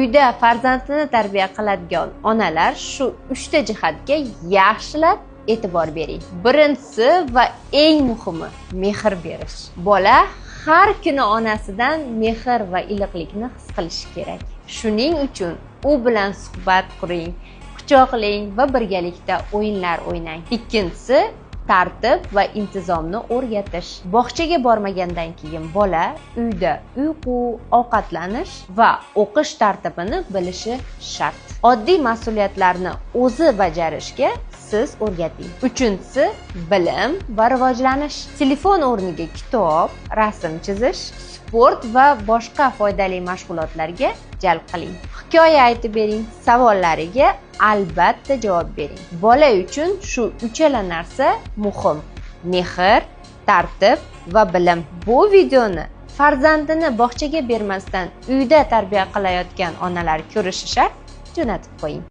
Uyda farzandini tarbiya qiladigan onalar shu uchta jihatga yaxshilab e'tibor bering. Birinchisi va eng muhimi mehr berish. Bola har kuni onasidan mehr va iliqlikni his qilishi kerak. Shuning uchun u bilan suhbat quring, quchoqlang va birgalikda o'yinlar o'ynang. Ikkinchisi tartib va intizomni o'rgatish. Bog'chaga bormagandan keyin bola uyda uyqu, ovqatlanish va o'qish tartibini bilishi shart. Oddiy mas'uliyatlarni o'zi bajarishga siz o'rgating. Uchinchisi bilim va rivojlanish. Telefon o'rniga kitob, rasm chizish, sport va boshqa foydali mashg'ulotlarga jalb qiling. Hikoya aytib bering, savollariga albatta javob bering. Bola uchun shu uchala narsa muhim: mehr, tartib va bilim. Bu videoni farzandini bog'chaga bermasdan uyda tarbiya qilayotgan onalar ko'rishi shart, jo'natib qo'ying.